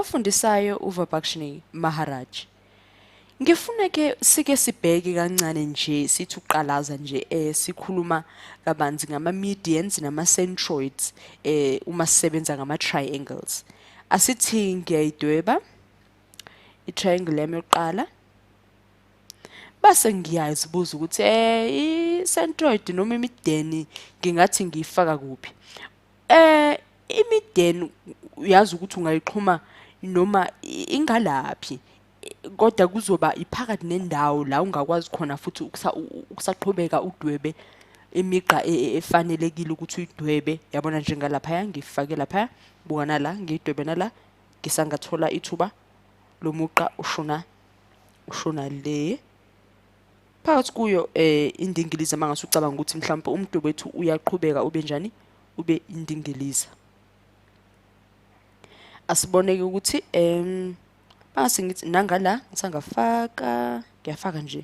Ofundisayo uVabakshini Maharaj. Ngifuna ke sike sibheke kancane nje, sithi uqalaza nje, sikhuluma kabanzi ngama medians nama centroids uma sisebenza ngama triangles. Asithi ngiyayidweba i-triangle yami yokuqala, base ngiyazibuza ukuthi i-centroid noma imideni ngingathi ngiyifaka kuphi. Imideni uyazi ukuthi ungayixhuma noma ingalaphi, kodwa kuzoba iphakathi nendawo la ungakwazi khona futhi ukusaqhubeka udwebe imigqa efanelekile ukuthi uyidwebe. Yabona, njengalaphaya ngifake laphaya, buka nala ngiyidwebe nala, ngisangathola ithuba lomugqa ushona le phakathi kuyo indingiliza. Mangase ucabanga ukuthi mhlawumbe umdwebo wethu uyaqhubeka ube njani, ube indingiliza. Asiboneke ukuthi mase ngithi nangala ngisangafaka, ngiyafaka nje.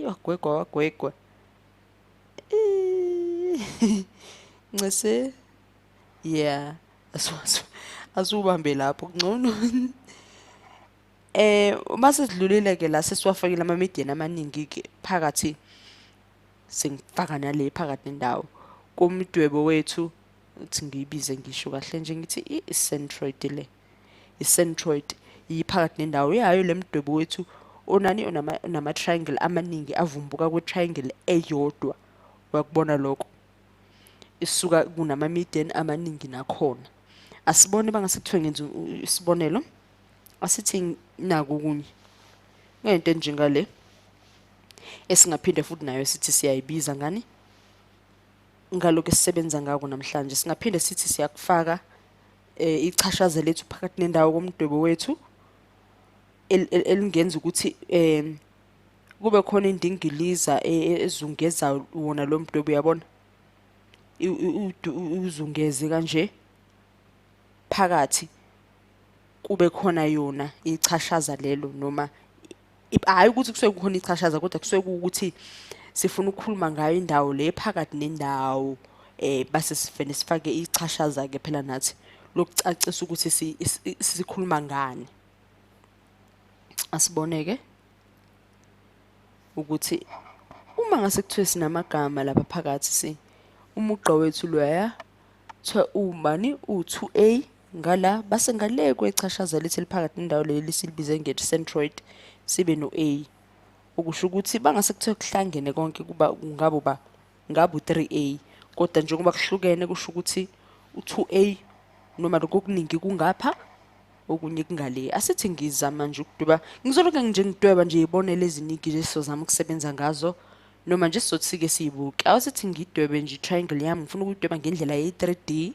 Wagwegwa wagwegwa. Ncese. Yeah, asiwubambe lapho kungcono. Mase sidlulile ke la, sesiwafakile ama median amaningi ke phakathi, sengifaka nale phakathi nendawo kumdwebo wethu. Uthi ngiyibize ngisho kahle nje, ngithi i-centroid le, i-centroid iphakathi nendawo yayo le mdwebo wethu onani onama triangle amaningi avumbuka kwe-triangle eyodwa. Uyakubona lokho, isuka kunama median amaningi nakhona. Asibone bangase kuthiwe ngenza isibonelo, asithi naku okunye ngento enjengale esingaphinde futhi nayo sithi siyayibiza ngani ngalokho esisebenza ngako namhlanje. Singaphinde sithi siyakufaka ichashaza lethu phakathi nendawo komdwebo wethu elingenza ukuthi kube khona indingiliza ezungeza wona lo mdwebo. Uyabona, uzungeze kanje phakathi, kube khona yona ichashaza lelo, noma hhayi ukuthi kusuke kukhona ichashaza, kodwa kusuke kuwukuthi sifuna ukukhuluma ngayo indawo le phakathi nendawo, base sifene sifake ichashaza ke phela nathi lokucacisa ukuthi sikhuluma ngani. Asiboneke ukuthi uma ngase kuthiwe sinamagama lapha phakathi, si umugqa wethu loya kuthiwa ubani u2A ngala, base ngale kwechashaza lethu eliphakathi nendawo leli silibize nge-centroid sibe no-A, okusho ukuthi bangase kuthiwe kuhlangene konke kuba kungaba ba ngabe u3A, kodwa njengoba kuhlukene kusho ukuthi u2A noma lokho okuningi kungapha, okunye kungale. Asithi ngizama nje ukudweba, ngizoloke nje ngidweba nje ibonelo eziningi nje sizozama ukusebenza ngazo, noma nje sizothi sike siyibuke. Awusithi ngidwebe nje i-triangle yami, ngifuna ukuyidweba ngendlela ye-3D.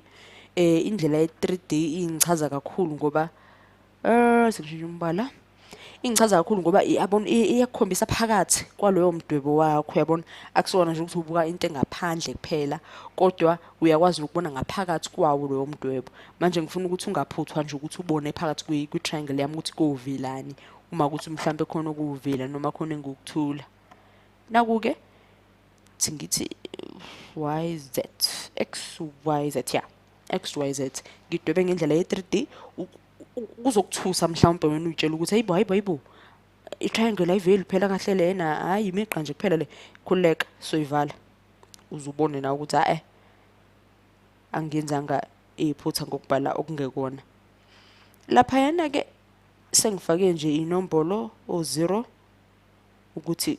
Indlela ye-3D ingichaza kakhulu ngoba sengishintsha umbala, ingichaza kakhulu ngoba yabona iyakukhombisa phakathi kwaloyo mdwebo wakho. Uyabona, akusona nje ukuthi ubuka into engaphandle kuphela, kodwa uyakwazi ukubona ngaphakathi kwawo loyo mdwebo. Manje ngifuna ukuthi ungaphuthwa nje ukuthi ubone phakathi kwi-triangle yami ukuthi kovelani, uma ukuthi mhlampe khona okuvela noma khona engukuthula. Naku-ke thi ngithi Y Z X Y Z, ya X Y Z, ngidwebe ngendlela ye-3D. Kuzokuthusa mhlawumbe wena uyitshela ukuthi hayibo hayibo hayibo, i-triangle ayiveli phela kahle lena, hhayi imigqa nje kuphela le. Khululeka, soyivala uze ubone nawe ukuthi hhayi angiyenzanga iphutha ngokubhala okungekona. Laphayana-ke sengifake nje inombolo o-0 ukuthi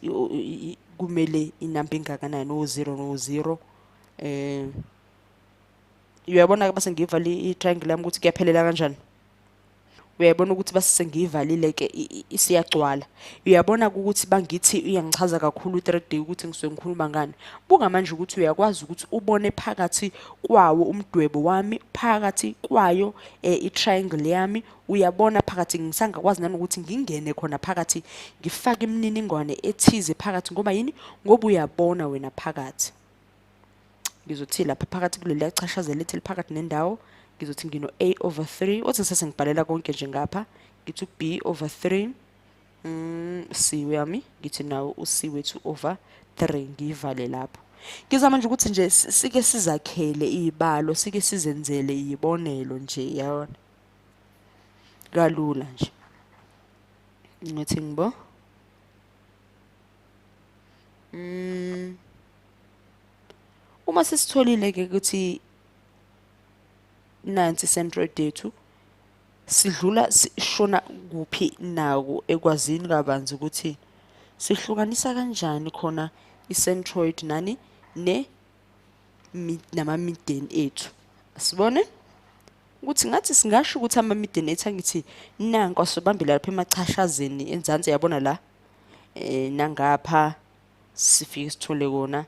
kumele inamba engakanani, o-0 no-0. Uyabona-ke base ngiyivale i-triangle yami ukuthi kuyaphelela kanjani. Uyayibona ukuthi base sengiyivalile-ke isiyagcwala. Uyabona ukuthi bangithi iyangichaza kakhulu i-3D ukuthi ngisuke ngikhuluma ngani. Buka manje ukuthi uyakwazi ukuthi ubone phakathi kwawo umdwebo wami, phakathi kwayo i-triangle yami, uyabona phakathi. Ngisangakwazi nanokuthi ngingene khona phakathi ngifake imininingwane ethize phakathi, ngoba yini? Ngoba uyabona wena phakathi. Ngizothi lapha phakathi kuleli chashaza lethu eliphakathi nendawo, ngizothi ngino A over 3, othi sese ngibhalela konke nje ngapha, ngithi B over 3, C yami ngithi nawo u-C wethu over 3, ngiyivale lapho. Ngizama nje ukuthi nje sike sizakhele iy'balo, sike sizenzele iy'bonelo nje, yabona. Kalula nje. Ngithi ngibo. Uma sesitholile-ke ukuthi nansi i-centroid yethu, sidlula sishona kuphi nako ekwazini kabanzi ukuthi sihlukanisa kanjani khona i-centroid nani ne nama-median ethu. Asibone ukuthi ngathi singasho ukuthi ama-median ethu, angithi nanku asobambile lapha emachashazeni enzansi, yabona la, nangapha sifike sithole kona,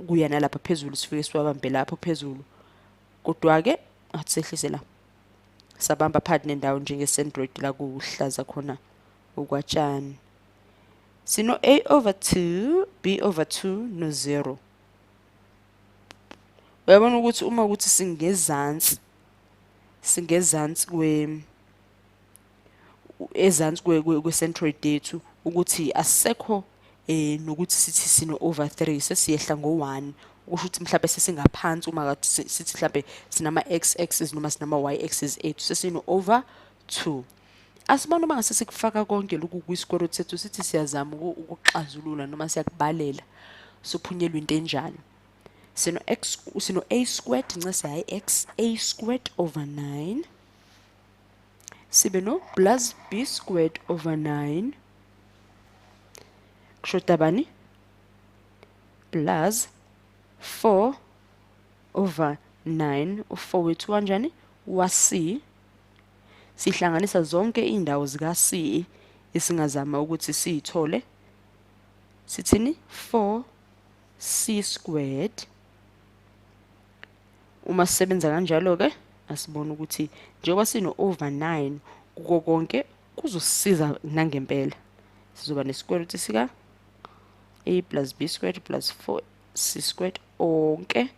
kuya nalapha phezulu sifike siwabambe lapho phezulu. Kodwa-ke athi sehlise la, sabamba phakathi nendawo njenge-centroid la kuhlaza khona okwatshani. Sino A over 2, B over 2 no 0. Uyabona ukuthi uma ukuthi singezansi, singezansi kwe ezansi kwe-centroid yethu, ukuthi asisekho nokuthi sithi sino over 3, sesiyehla ngo-1, kusho ukuthi mhlawumbe sesingaphansi uma kade sithi mhlawumbe sinama x axis noma sinama y axis ethu, sesino over 2. Asibone uma ngase sikufaka konke lokhu kwi-square root sethu, sithi siyazama ukuxazulula noma siyakubalela, sophunyelwa into enjani. Sino x, sino a squared, ncese hayi x, a squared over 9, sibe no plus b squared over 9, kushoda bani, plus 4 over 9. U4 wethu kanjani wa c, sihlanganisa zonke indawo zika c esingazama ukuthi siyithole, sithini, 4c squared. Uma sisebenza kanjalo ke asibone ukuthi njengoba sino over 9 kuko konke kuzosisiza nangempela, sizoba ne square root sika a plus b squared plus 4c squared, onke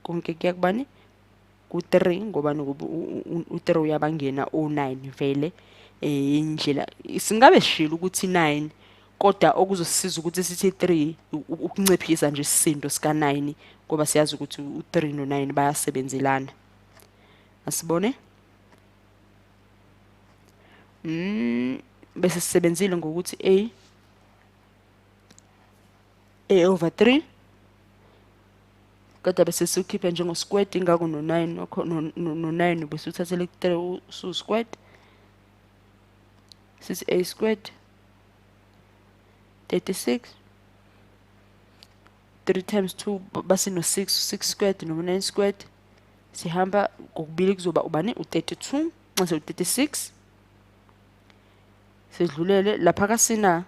konke kuya kubani, ku-3, ngoba u-3 uyabangena o-9 vele. Indlela singabe sishilo ukuthi 9, kodwa okuzosisiza ukuthi sithi 3 ukunciphisa nje isisindo sika-9, ngoba siyazi ukuthi u-3 no-9 bayasebenzelana. Asibone. Bese sisebenzile ngokuthi a over 3, kodwa bese siwukhiphe njengo-squared, ingako no-9 no-9 bese uthathele ku-3 usu-squared, sithi a squared 36, 3 times 2 basino 6, 6 squared noma 9 squared, sihamba ngokubili kuzoba ubani, u-32 nxa u-36. Sidlulele lapha kasina,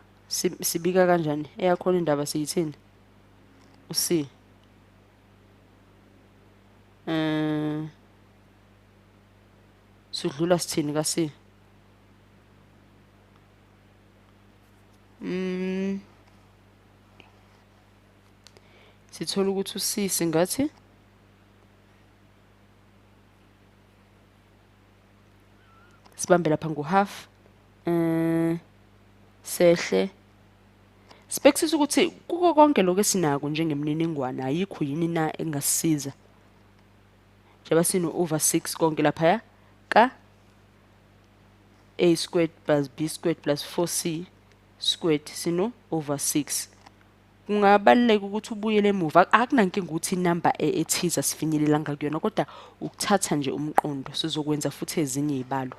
sibika kanjani eyakhona indaba, siyithini u-c, sidlula sithini ka-c. Sithola ukuthi u-c singathi sibambe lapha ngu-half, sehle sibhekisisa ukuthi kuko konke lokho esinako njengemininingwane ayikho yini na engasisiza, njengoba sino over 6 konke laphaya ka a squared plus b squared plus 4c squared, sino over 6. Kungabaluleka ukuthi ubuyele emuva, akunankinga ukuthi inamba ethize asifinyelelanga kuyona, kodwa ukuthatha nje umqondo, sizokwenza futhi ezinye iy'balo.